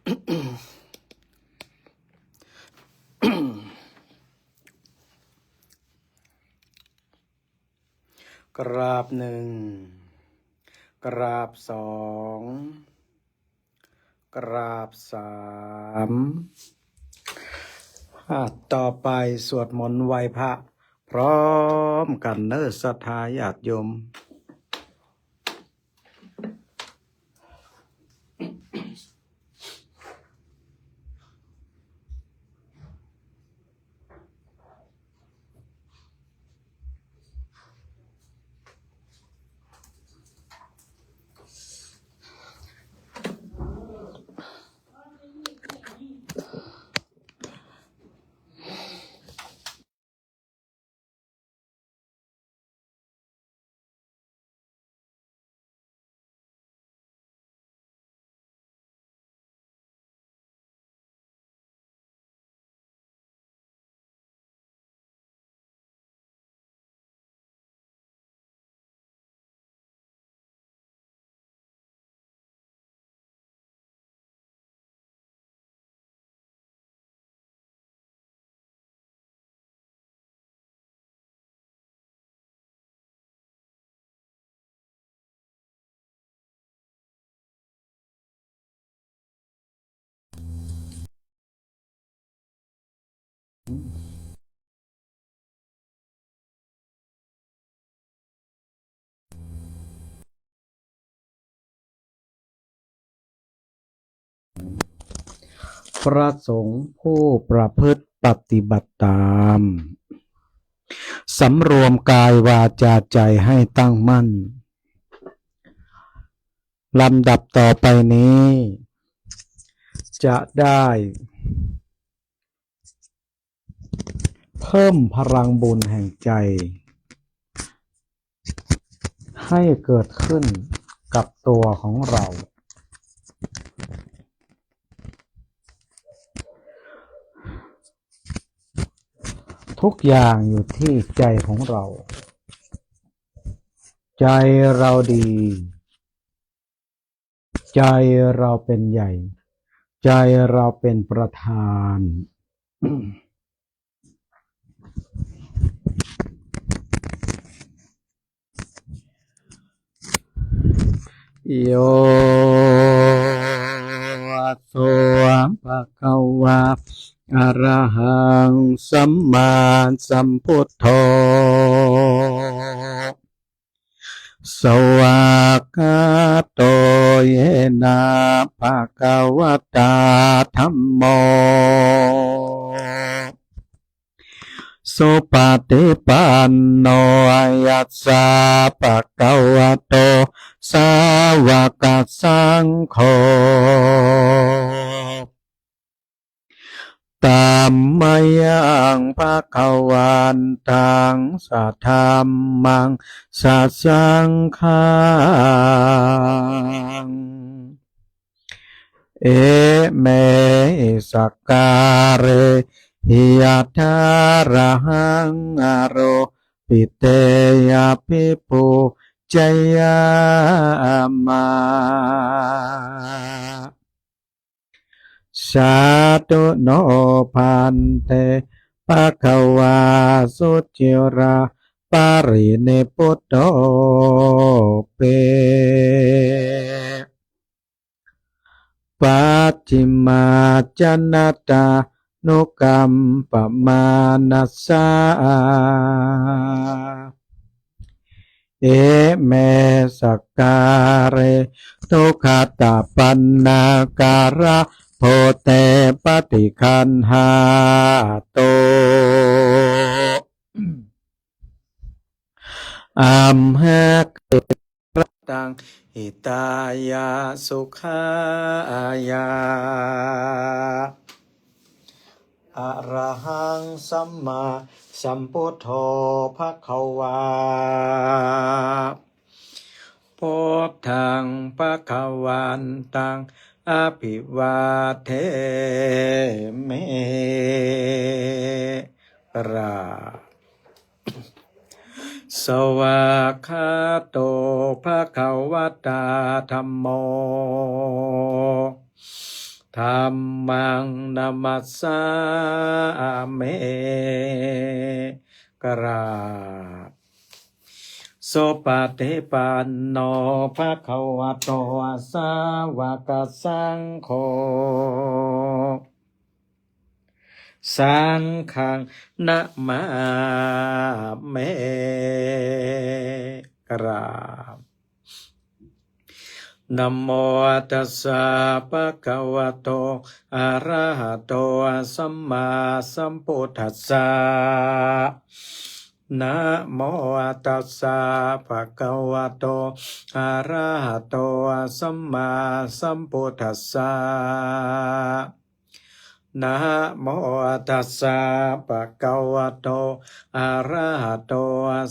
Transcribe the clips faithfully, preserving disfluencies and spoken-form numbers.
กราบหนึ่ง กราบสอง กราบสาม อ่ะ ต่อไปสวดมนต์ไหว้พระพร้อมกันเนอะ ศรัทธาญาติโยม พระสงฆ์ผู้ประพฤติปฏิบัติตาม สำรวมกายวาจาใจให้ตั้งมั่น ลำดับต่อไปนี้ จะได้ เพิ่มพลังบุญแห่งใจ ให้เกิดขึ้นกับตัวของเรา ทุกอย่างอยู่ที่ใจของเรา ใจเราดี ใจเราเป็นใหญ่ ใจเราเป็นประธาน Yo aso bhagavā arahaṃ sammāsambuddho, svākkhāto yena bhagavatā dhammo, supaṭipanno yassa bhagavato sāvakasaṅgho, tammayaṃ bhagavantaṃ sadhammaṃ sasaṅghaṃ, imehi sakkārehi yathārahaṃ āropite abhipūjayāma. Sādhu no bhante bhagavā suciraparinibbutopi, pacchimājanatānukampamānasā, ime sakkāre duggatapaṇṇākārabhūte paṭiggaṇhātu, amhākaṃ hitāya sukhāya. Arahaṃ sammāsambuddho bhagavā, buddhaṃ bhagavantaṃ abhivādemi. กราบ Svākkhāto bhagavatā dhammo, Dhammaṃ namassāmi. กราบ Supaṭipanno bhagavato sāvakasaṅgho. Saṅghaṃ namāmi. กราบ Namo tassa bhagavato arahato sammāsambuddhassa. Namo tassa bhagavato arahato sammāsambuddhassa. Namo tassa bhagavato arahato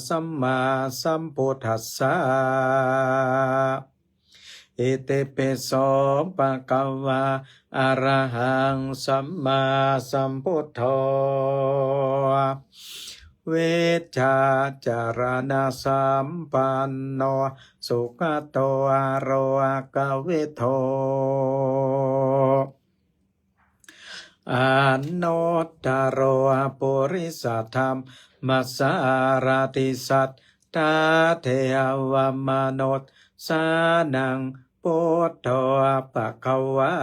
sammāsambuddhassa. Itipi so bhagavā arahaṃ sammāsambuddho vijjācaraṇasampanno sugato lokavidū anuttaro purisadammasārathi satthā devamanussānaṃ buddho bhagavāti.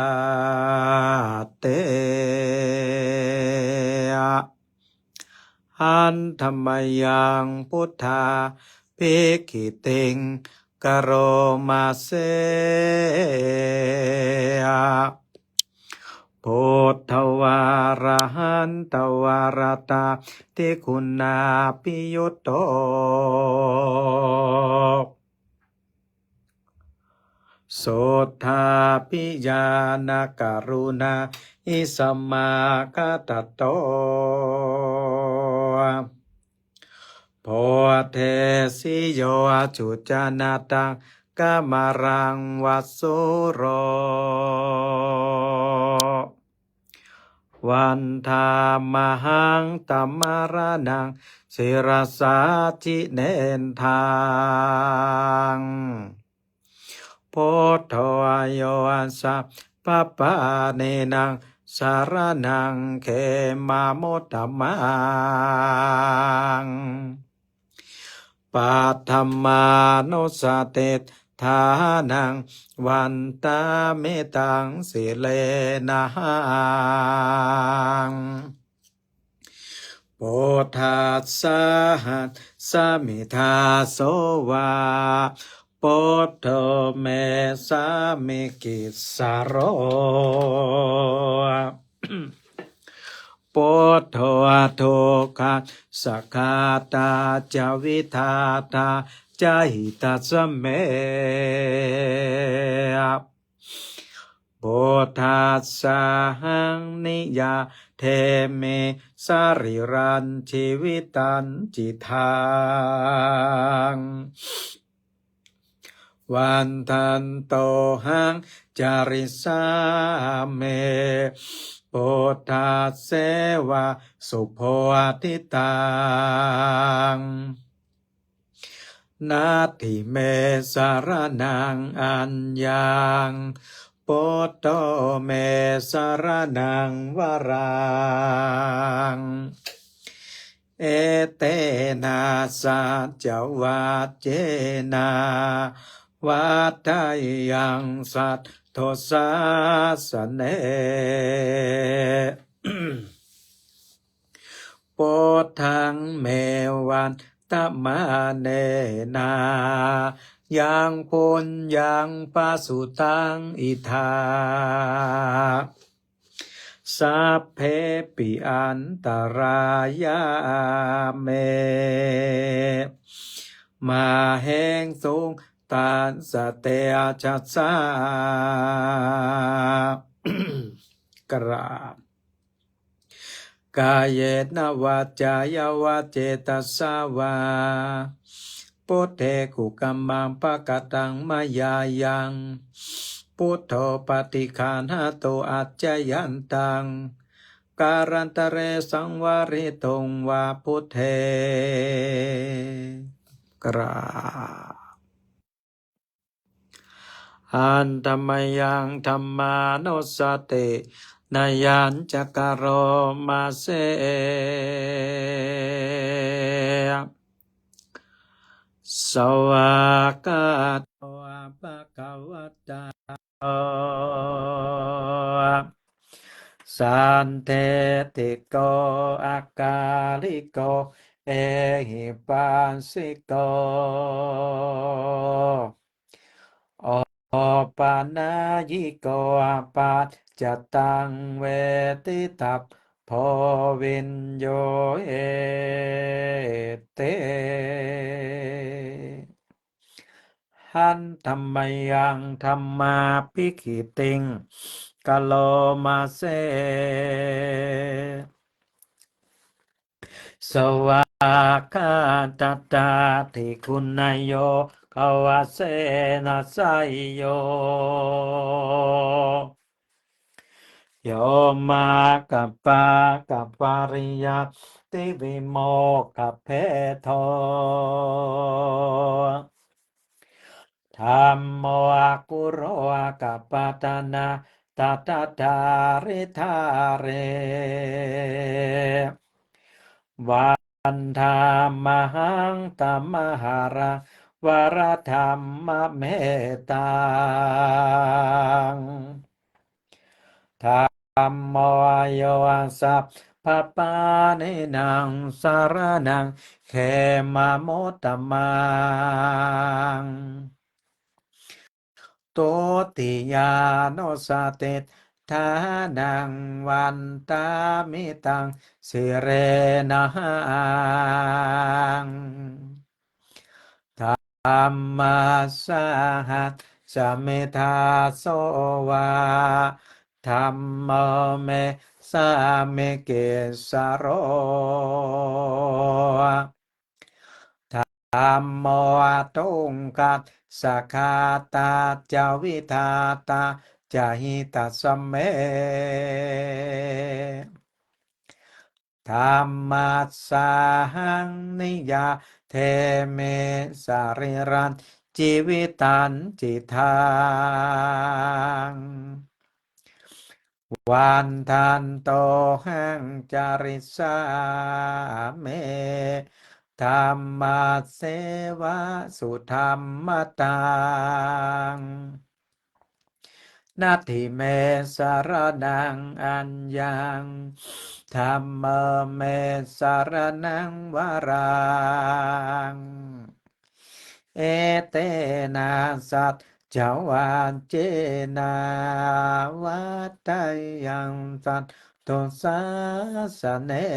Handa mayaṃ buddhapāṭikittiṃ karoma se. Buddhavārahantavaratatiguṇābhiyutto suddhābhiñāṇakaruṇāhi samāgatatto bodhesi yo cujjhānataṃ kamalaṃ va sūro vandāmahaṃ tamaraṇaṃ sirasā jinendaṃ. Buddho yo sabbapāṇīnaṃ saraṇaṃ khemamuttamaṃ paṭhamānussatiṭṭhānaṃ vandāmi taṃ sirenahaṃ. Buddhassāhasmi dāso va buddho me sāmikissaro. Buddho dukkhassa ghātā ca vidhātā ca hitassa me. Buddhassāhaṃ niyyādemi sarīrañjīvitañcidaṃ. Vandantohaṃ carissāmi buddhasseva subodhitaṃ. Natthi me saraṇaṃ aññaṃ buddho me saraṇaṃ varaṃ. Etena saccavajjena vaḍḍheyyaṃ satthu sāsane. Buddhaṃ me vandamānena yaṃ puññaṃ pasutaṃ idha sabbepi antarāyā me māhesuṃ tassa tejasā. กราบ Kāyena vācāya va cetasā vā buddhe kukammaṃ pakataṃ mayā yaṃ buddho paṭiggaṇhatu accayantaṃ kālantare saṃvarituṃ va buddhe. กราบ Handa mayaṃ dhammānussatinayañca karoma se. Svākkhāto bhagavatā sandiṭṭhiko akāliko ehipassiko opanayiko paccattaṃ veditabbo viññūhīti. Handa mayaṃ dhammābhigītiṃ karoma se. Svākkhātatādiguṇayogavasena seyyo yo maggapākapariyattivimokkhabhedo dhammo kulo kapatanā tathāri thāre vandāmahaṃ tamaharaṃ varaṭṭhamametaṃ. Dhammo yo sabbapāṇīnaṃ saraṇaṃ khemamuttamaṃ. Dutiyānussatiṭṭhānaṃ vandāmi taṃ sirenahaṃ. Dhammasāhasmi dāso va dhammo me sāmikissaro. Dhammo tuṅgassa khātā ca vidhātā ca hitassa me. Dhammassāhaṃ niyyādemi sarīrañjīvitañcidaṃ. Vandantohaṃ carissāmi dhammasseva sudhammataṃ. Natthi me saraṇaṃ aññaṃ, dhammo me saraṇaṃ varaṃ. Etena saccavajjena vaḍḍheyyaṃ satthu sāsane.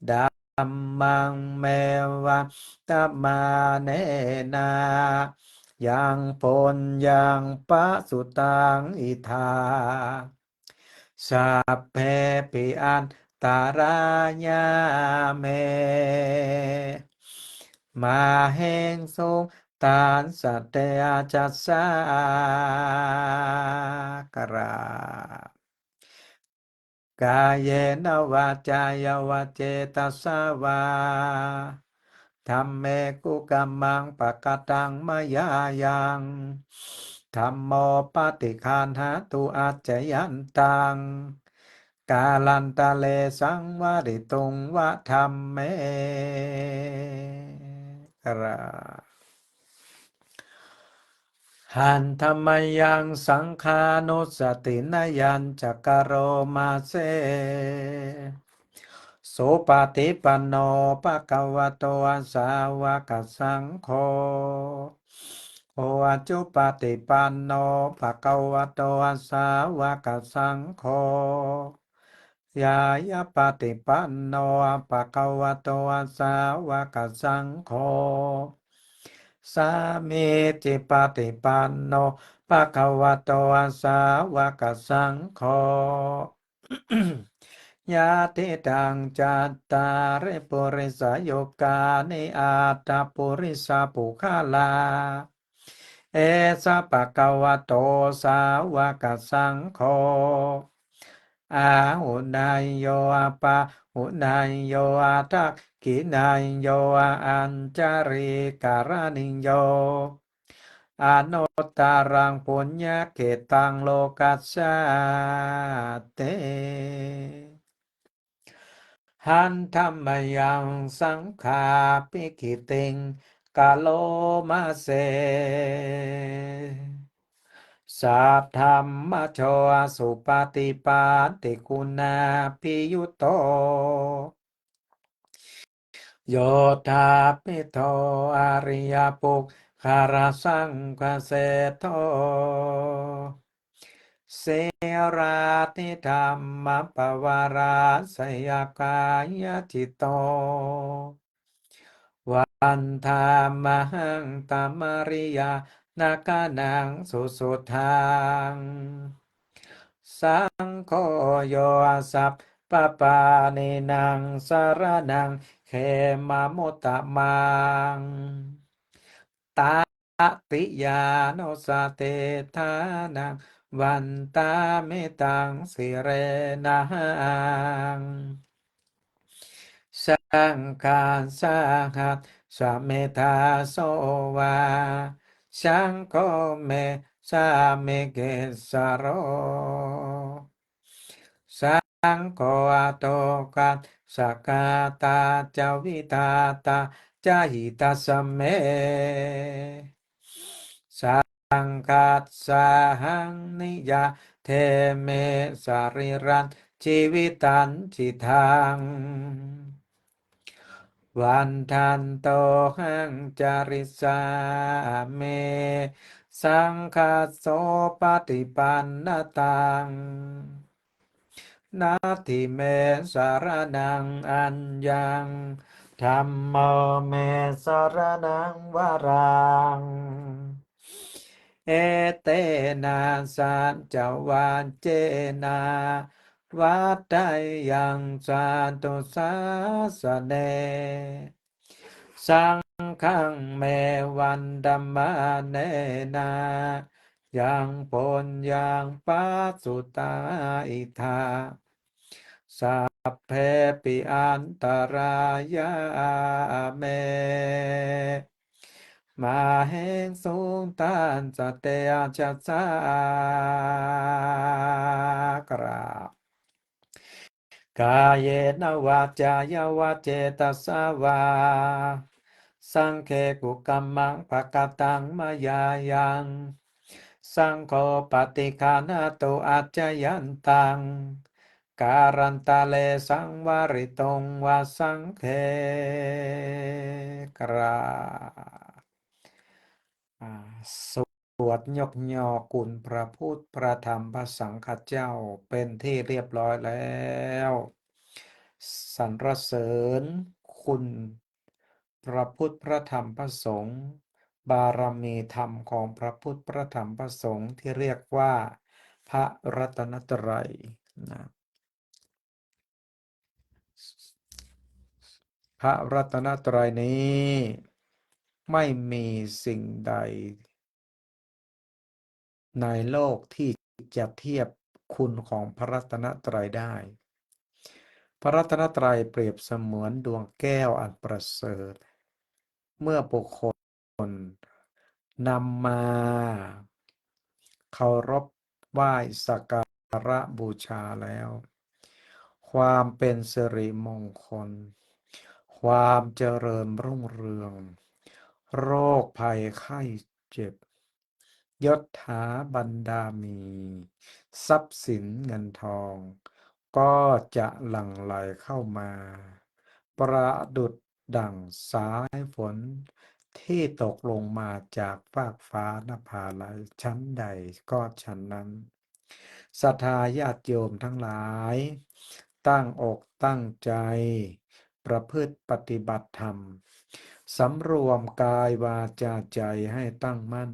Dhammaṃ me vandamānena yaṃ puññaṃ pasutaṃ idha sabbepi antarāyā me māhesuṃ tassa tejasā. กราบ Kāyena vācāya va cetasā vā dhamme kukammaṃ pakataṃ mayā yaṃ, dhammo paṭiggaṇhatu accayantaṃ, kālantare saṃvarituṃ va dhamme. กราบ Handa mayaṃ saṅghānussatinayañca karoma se. Supaṭipanno bhagavato sāvakasaṅgho, ujupaṭipanno bhagavato sāvakasaṅgho, ñāyapaṭipanno bhagavato sāvakasaṅgho, sāmīcipaṭipanno bhagavato sāvakasaṅgho, yadidaṃ cattāri purisayugāni aṭṭha purisapuggalā, esa bhagavato sāvakasaṅgho, āhuneyyo pāhuneyyo dakkhiṇeyyo añjalikaraṇīyo, anuttaraṃ puññakkhettaṃ lokassāti. Handa mayaṃ saṅghābhigītiṃ karoma se. Saddhammajo supaṭipattiguṇābhiyutto, yoṭṭhābbidho ariyapuggalasaṅghaseṭṭho, sīlādidhammapavarāsayakāyacitto, vandāmahaṃ tamariyānagaṇaṃ susuddhaṃ. Saṅgho yo sabbapāṇīnaṃ saraṇaṃ khemamuttamaṃ. Tatiyānussatiṭṭhānaṃ vandāmi taṃ sirenahaṃ. Saṅghassa dāsame dāso va, saṅgho me sāmikissaro. Saṅgho atthukassa ghātā ca vidhātā ca hitassa me. Saṅghassāhaṃ niyyādemi sarīrañjīvitañcidaṃ. Vandantohaṃ carissāmi saṅghassopaṭipannataṃ. Natthi me saraṇaṃ aññaṃ, dhammo me saraṇaṃ varaṃ. Etena saccavajjena vaḍḍheyyaṃ satthu sāsane. Saṅghaṃ me vandamānena yaṃ puññaṃ pasutaṃ idha, sabbepi antarāyā me māhesuṃ tassa tejasā. กราบ Kāyena vācāya va cetasā vā, saṅghe kukammaṃ pakataṃ mayā yaṃ, saṅgho paṭiggaṇhatu accayantaṃ, kālantare saṃvarituṃ va saṅghe. กราบ อ่า สวดยกย่อคุณพระพุทธ พระธรรม พระสังฆเจ้าเป็นที่เรียบร้อยแล้ว สรรเสริญคุณพระพุทธ พระธรรม พระสงฆ์ บารมีธรรมของพระพุทธ พระธรรม พระสงฆ์ ที่เรียกว่าพระรัตนตรัยนะ พระรัตนตรัยนี้ไม่มีสิ่งใดในโลกที่จะเทียบคุณของพระรัตนตรัยได้ พระรัตนตรัยเปรียบเสมือนดวงแก้วอันประเสริฐ เมื่อบุคคลนำมาเคารพไหว้สักการะบูชาแล้ว ความเป็นสิริมงคล ความเจริญรุ่งเรือง โรคภัยไข้เจ็บ ยศถาบรรดามี ทรัพย์สินเงินทอง ก็จะหลั่งไหลเข้ามา ประดุจดั่งสายฝนที่ตกลงมาจากฟากฟ้านภาลัย ฉันใดก็ฉันนั้น ศรัทธาญาติโยมทั้งหลาย ตั้งอกตั้งใจ ประพฤติปฏิบัติธรรม สำรวมกายวาจาใจให้ตั้งมั่น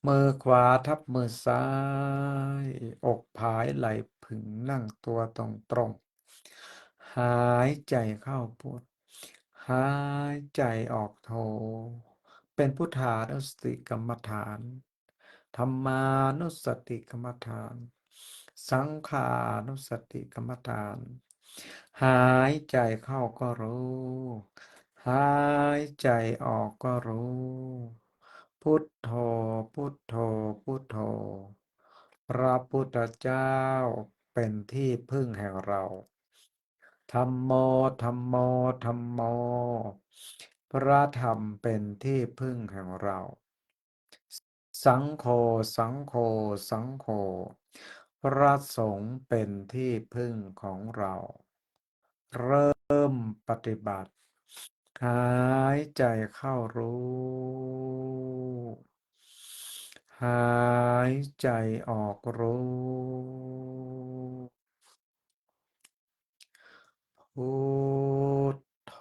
มือขวาทับมือซ้าย อกผายไหล่ผึ่ง นั่งตัวตรงๆ หายใจเข้าพุท หายใจออกโท เป็นพุทธานุสติกรรมฐาน ธัมมานุสติกรรมฐาน สังขานุสติกรรมฐาน หายใจเข้าก็รู้ หายใจออกก็รู้ พุทโธ พุทโธ พุทโธ พระพุทธเจ้าเป็นที่พึ่งแห่งเรา ธัมโม ธัมโม ธัมโม พระธรรมเป็นที่พึ่งแห่งเรา สังโฆ สังโฆ สังโฆ พระสงฆ์เป็นที่พึ่งของเรา เริ่มปฏิบัติ หายใจเข้ารู้ หายใจออกรู้ พุทโธ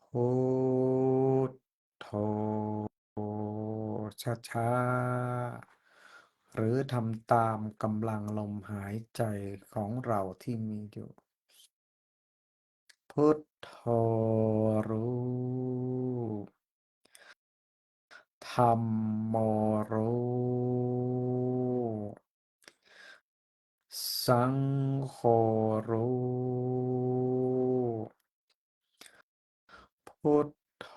พุทโธ ช้าๆ หรือทำตามกำลังลมหายใจของเราที่มีอยู่ พุทโธ รู้ ธัมโม รู้ สังโฆ รู้ พุทโธ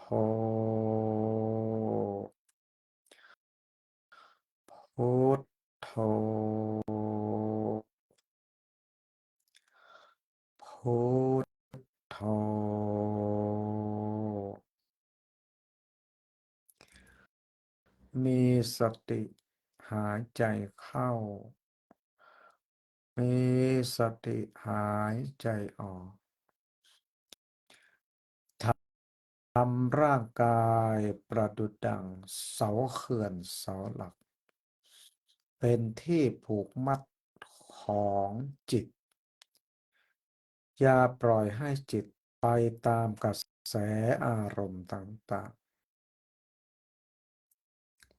พุทโธ พุทโธ มีสติหายใจเข้า มีสติหายใจออก ทำร่างกายประดุจดังเสาเขื่อนเสาหลัก เป็นที่ผูกมัดของจิต อย่าปล่อยให้จิตไปตามกระแสอารมณ์ต่างๆ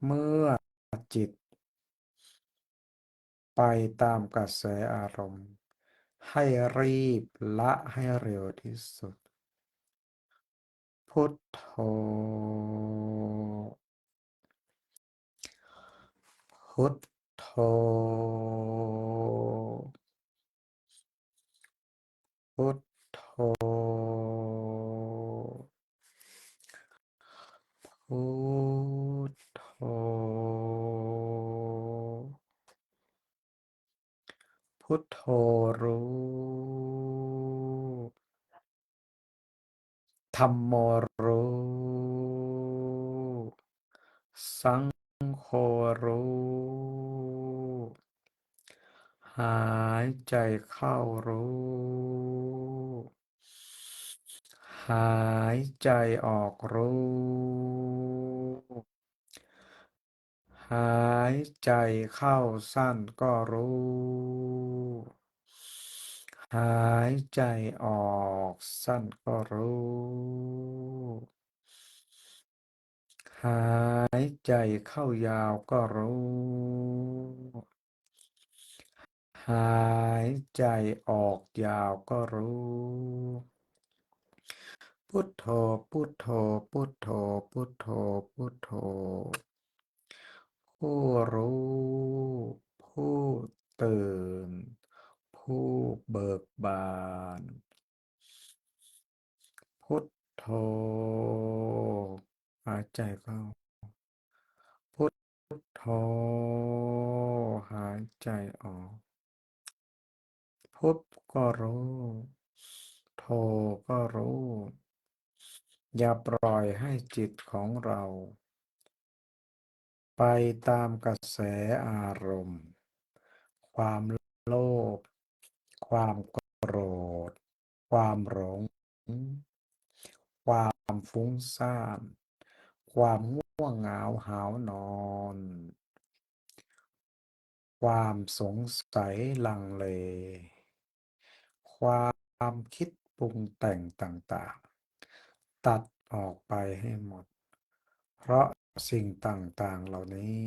เมื่อจิตไปตามกระแสอารมณ์ ให้รีบละให้เร็วที่สุด พุทโธ พุทโธ พุทโธ พุทโธ พุทโธ รู้ ธัมโม รู้ สังโฆ รู้ หายใจเข้ารู้ หายใจออกรู้ หายใจเข้าสั้นก็รู้ หายใจออกสั้นก็รู้ หายใจเข้ายาวก็รู้ หายใจออกยาวก็รู้ พุทโธ พุทโธ พุทโธ พุทโธ พุทโธ ผู้รู้ ผู้ตื่น ผู้เบิกบาน พุทโธ หายใจเข้า พุทโธ หายใจออก พุทก็รู้ โธก็รู้ อย่าปล่อยให้จิตของเรา ไปตามกระแสอารมณ์ ความโลภ ความโกรธ ความหลง ความฟุ้งซ่าน ความง่วงเหงาหาวนอน ความสงสัยลังเล ความคิดปรุงแต่งต่างๆ ตัดออกไปให้หมด เพราะสิ่งต่างๆ เหล่านี้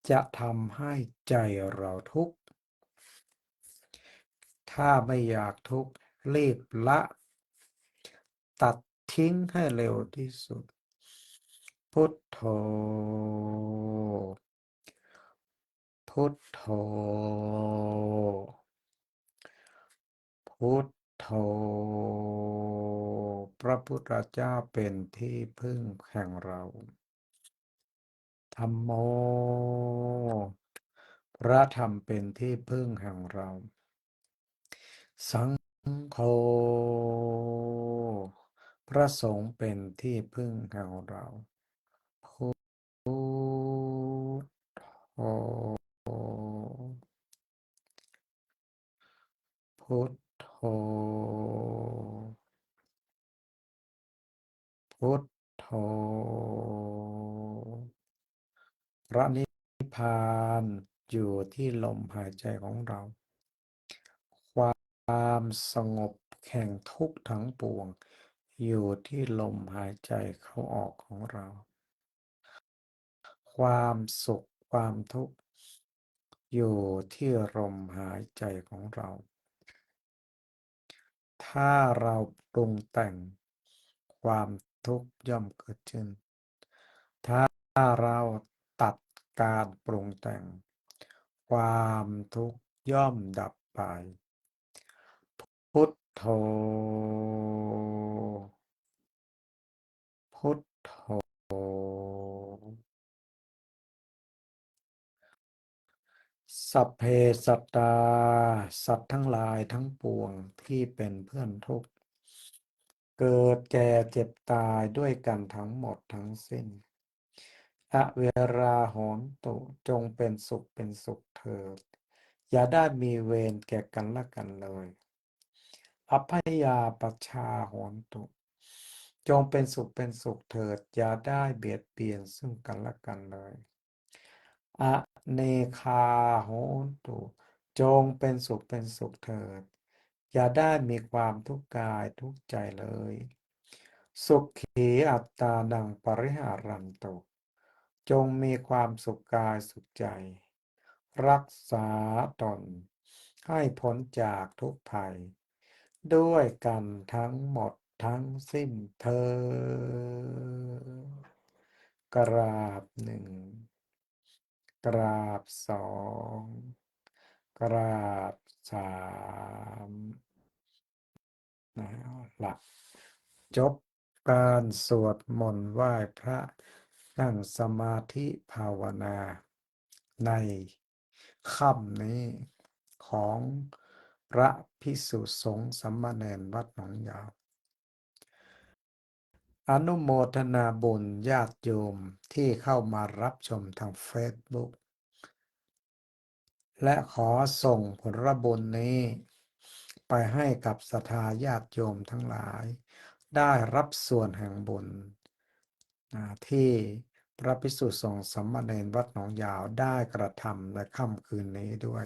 จะทำให้ใจเราทุกข์ ถ้าไม่อยากทุกข์ รีบละ ตัดทิ้งให้เร็วที่สุด พุทโธ พุทโธ พุทโธ พุทโธ พระพุทธเจ้าเป็นที่พึ่งแห่งเรา ธัมโม พระธรรมเป็นที่พึ่งแห่งเรา สังโฆ พระสงฆ์เป็นที่พึ่งแห่งเรา พุทโธ พุทโธ พุทโธ พระนิพพานอยู่ที่ลมหายใจของเรา ความสงบแห่งทุกข์ทั้งปวง อยู่ที่ลมหายใจเข้าออกของเรา ความสุขความทุกข์ อยู่ที่ลมหายใจของเรา ถ้าเราปรุงแต่ง ความทุกข์ย่อมเกิดขึ้น ถ้าเราตัดการปรุงแต่ง ความทุกข์ย่อมดับไป พุทโธ พุทโธ สัพเพสัตตา สัตว์ทั้งหลายทั้งปวงที่เป็นเพื่อนทุกข์ เกิดแก่เจ็บตายด้วยกันทั้งหมดทั้งสิ้น อเวราโหนตุ จงเป็นสุขเป็นสุขเถิด อย่าได้มีเวรแก่กันและกันเลย อัพพยาปัชชาโหนตุ จงเป็นสุขเป็นสุขเถิด อย่าได้เบียดเบียนซึ่งกันและกันเลย อเนคาโหนตุ จงเป็นสุขเป็นสุขเถิด อย่าได้มีความทุกข์กายทุกข์ใจเลย สุขีอัตตานังปริหารันตุ จงมีความสุขกายสุขใจ รักษาตนให้พ้นจากทุกข์ภัย ด้วยกันทั้งหมดทั้งสิ้นเทอญ กราบหนึ่ง กราบสอง กราบสาม นะ หลัก จบการสวดมนต์ไหว้พระ นั่งสมาธิภาวนา ในค่ำนี้ ของพระภิกษุสงฆ์สามเณรวัดหนองยาว อนุโมทนาบุญญาติโยมที่เข้ามารับชมทางเฟซบุ๊ก และขอส่งผลบุญนี้ไปให้กับศรัทธาญาติโยมทั้งหลาย ได้รับส่วนแห่งบุญ อ่า ที่พระภิกษุสงฆ์สามเณรวัดหนองยาวได้กระทำในค่ำคืนนี้ด้วย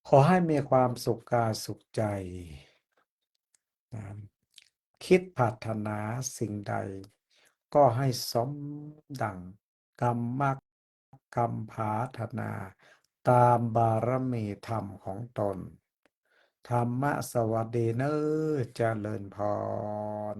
ขอให้มีความสุขกายสุขใจ นะ คิดปรารถนาสิ่งใด ก็ให้สมดังกรรม กรรมปรารถนา ตามบารมีธรรมของตน ธรรมะสวัสดีเนอ เจริญพร